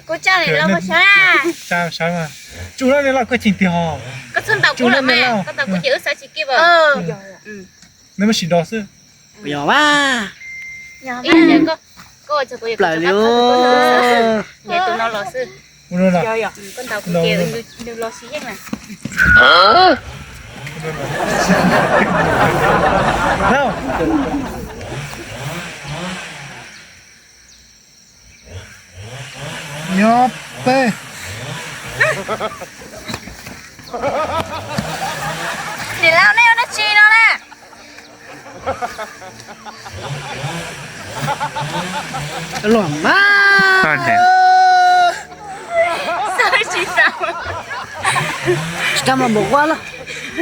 Kuv tsa niam laus mus saib. Tsa saib mas. Tsuj lawm niam laus, koj cheem tiag hos. Koj txhob ntaus kuv lawm mas, koj ntaus kuv ces wb xav tsis kiv. Neb muab sim do xwb. Yog mas. Ib yam koj, koj ua txog kuv plaws li. Tus no los xwb. Koj ntaus kuv ces nws los sib yeej lawm. Nyob peb. Niam laus, nej ua dab tsi no na? Luag mas. Tsis tau mas npaum ua los.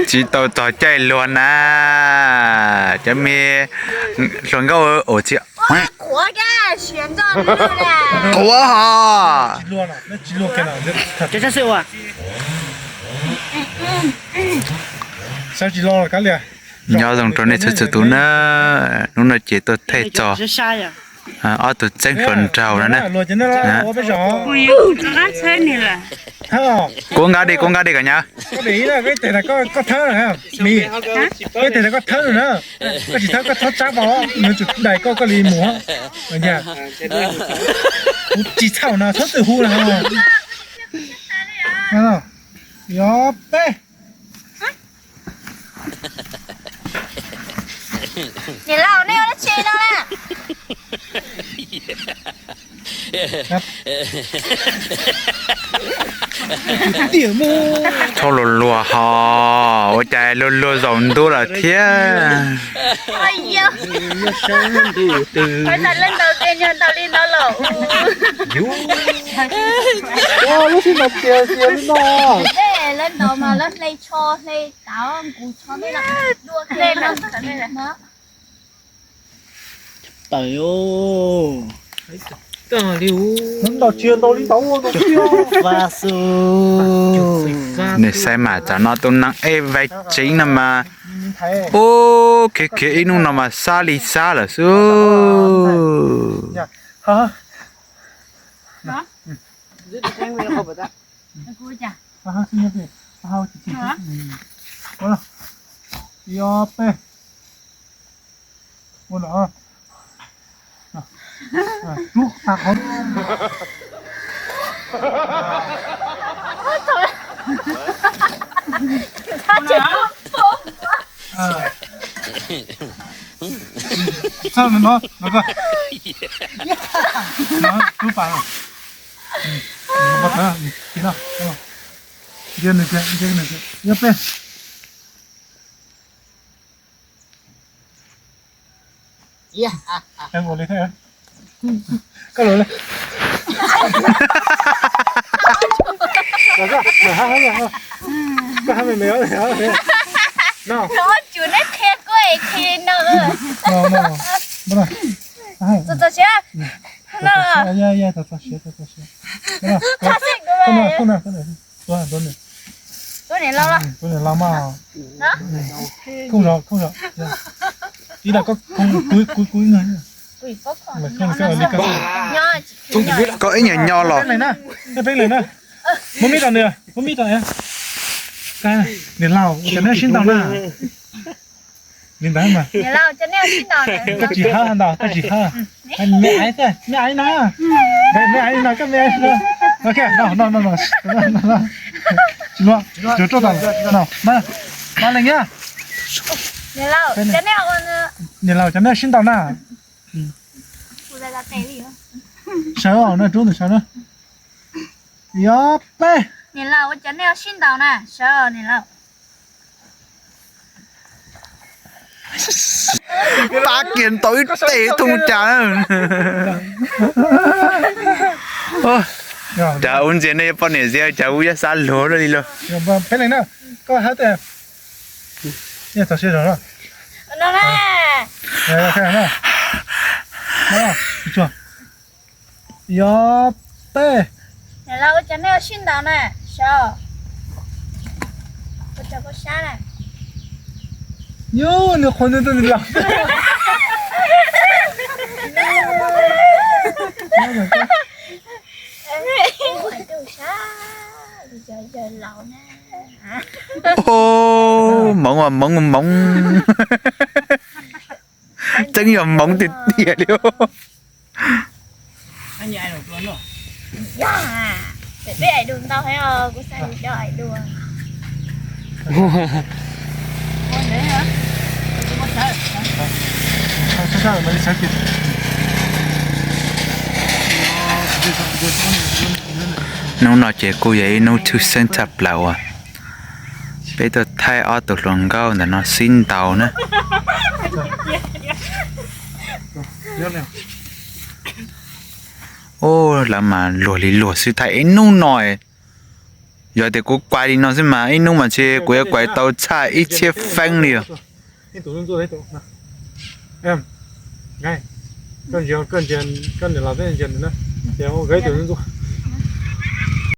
Tsis tau txog caij luag na. Cov me hluas nkauj ua txhia. Qhuav hos. Nyob zoo rau nej txhua txhua tus na. Hnub no ces tuaj thaij txog ob tug txeeb hluas nraug no na. Kuv nqa di, kuv nqa di kom nyab. Koj thawb na, koj tsis thawb koj txhob tsab pab, nws tsum dais koj koj li mus. Kuv tsis txhaum na, txhob txwm hu na. Yog peb. Niam laus, nej ua dab tsi no na? Thaub luag luag hos, ua cas luag luag zaum ntuj lawm thiab. Leej ntaus ces nyuag ntaus li no los. Lub sij hawm tiag tiag li no. Leej ntaus mas lawv hle tsho hle tau nqus tsho tej los dua hle los. Tawm. Nws saib mas tsam no tus neeg ej vaib tseeb no mas, ub, khiav khiav ib hnub no mas xab li xab lawm xwb. Txhob no, no koj. No, rub pas no. Ntsia nws kiag, ntsia nws kiag. Yog peb. Koj lus li. Koj hab me me no. Txog txog siab. Txog siab. Tuab niam laus los? Tuab niam laus mas. Khooj zog, khooj zog. Ib los koj khooj kuv, kuv, kuv ib nyuag. Koj ib nyuag nyo los. Peb leeg na. Muab mib rau nws, muab mib rau. Niam laus, cov neb sib ntaus na. Li ntawd mas. Koj tsis hab ntau, koj tsis hab. Me aiv xwb, me aiv no. Me aiv no, koj me aiv no. Ok, no, no, no, no. Tsis luag, tsuas rau tom no. Mas leej na. Niam laus, cov neb sib ntaus na. Sawv os, no rub ntawm sawv na. Yog peb. Niam laus, ua cas nej sib ntaus na, sawv niam laus. Pab kiag ntaus ib teg thooj cas. Cas ub ntxias nej poj niam ntxias cas ub yaj xab luag li lauj. Peb leeg na, koj hab tes. Txog siab zog. Yog peb. Niam laus, ua cas nej ua sib ntaus na, sawv. Ua cas koj sab na. Yus, nws qhuav nws tus niam laus. Hmoov, hmoov, hmoov. Tseeb yog hmoov tiag tiag li. Hnub no ces kuj yog ib hnub tshwj xeeb tshaj plaws uas peb tuaj thaij ob tug hluas nkauj ntawm no sib ntaus na. Ub, lawv mas luag li luag xwb, thaij ib hnub no. Yog tias kuv kuav li no xwb mas ib hnub mas ntshe kuv yuav kuav tau tshaj ib txhiab feeb li os.